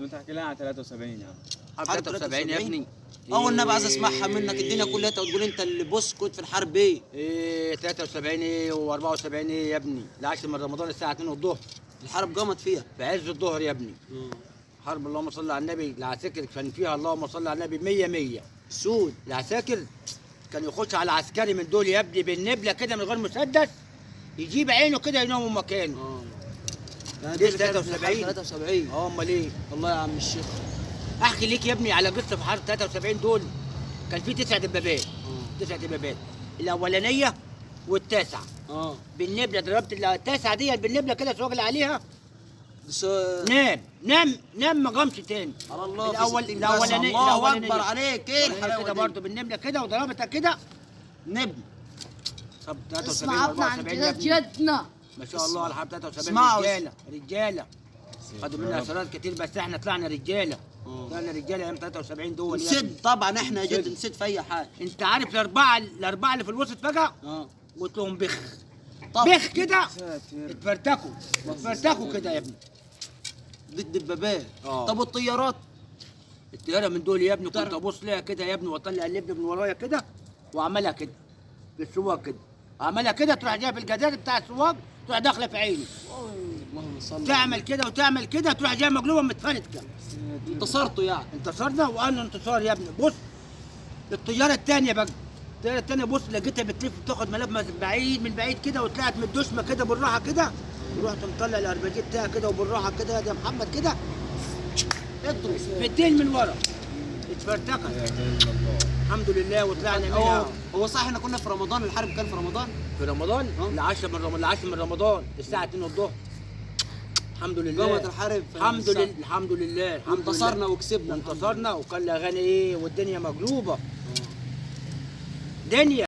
ما تحكي لها عن 73 يا عم. حرب 73 يا ابني. اول النبي عايز اسمعها منك، الدنيا كلها تقول انت اللي بص كنت في الحرب ايه؟ ايه 73 ايه و74 ايه يا ابني؟ العاشر من رمضان الساعة 2 الظهر. الحرب قامت فيها في عز الظهر يا ابني. حرب اللهم صل على النبي، العساكر كان فيها اللهم صل على النبي 100 100. سود العساكر كان يخش على عسكري من دول يا ابني بالنبله كده من غير مسدس، يجيب عينه كده ينومه مكانه. دي 73. 73. امال ايه؟ والله يا عم الشيخ احكي ليك يا ابني على قصة في حرب 73 دول. كان في 9 دبابات. 9 دبابات، الاولانية والتاسعه. بالنبله ضربت التاسعة ديت بالنبله كده سواق اللي عليها. نام نام نام ما قامش تاني. على الله. الاول الاولانية. الله اكبر عليك، ايه الحلاوة كده برضه بالنبله كده وضربتها كده نبل. طب 73 اسمع ابن عن 74 يا ابني. جدنا ما شاء الله على حرب 73. اسمعوا. رجاله رجاله خدوا منا اسرار كتير، بس احنا طلعنا رجاله. طلعنا رجاله ايام 73 دول يا ابني. نسد طبعا احنا يا جد، نسد في اي حاجة. انت عارف الاربعة اللي في الوسط فجاة قلت لهم بخ. طب بخ كده اتفرتكوا اتفرتكوا كده يا ابني. دي الدبابات. طب والطيارات؟ الطيارة من دول يا ابني كنت ابص لها كده يا ابني واطلع اللبن من ورايا كده واعملها كده بالسواق كده، اعملها كده تروح جاية في الجدار بتاع السواق، تروح داخله في عيني. اللهم صل. تعمل كده وتعمل كده تروح جاية مقلوبة متفرتكه. انتصرتوا يعني؟ انتصرنا وقالنا انتصار يا ابني. بص الطيارة الثانية بقى، الطيارة الثانية بص لقيتها بتلف بتاخد ملف بعيد من بعيد كده، وطلعت من الدشمه كده بالراحة كده، ورحت مطلع الاربجيه بتاعها كده وبالراحه كده يا محمد كده اضرب في الدين من ورا اتفرتكت. الحمد لله وطلعنا منها. هو صح احنا كنا في رمضان، الحرب كان في رمضان؟ في رمضان؟ العاشر من رمضان، العاشر من رمضان الساعة 2 الظهر. الحمد لله قامت الحرب. الحمد لله الحمد لله. انتصرنا وكسبنا. انتصرنا وكان الاغاني ايه والدنيا مقلوبة. دنيا.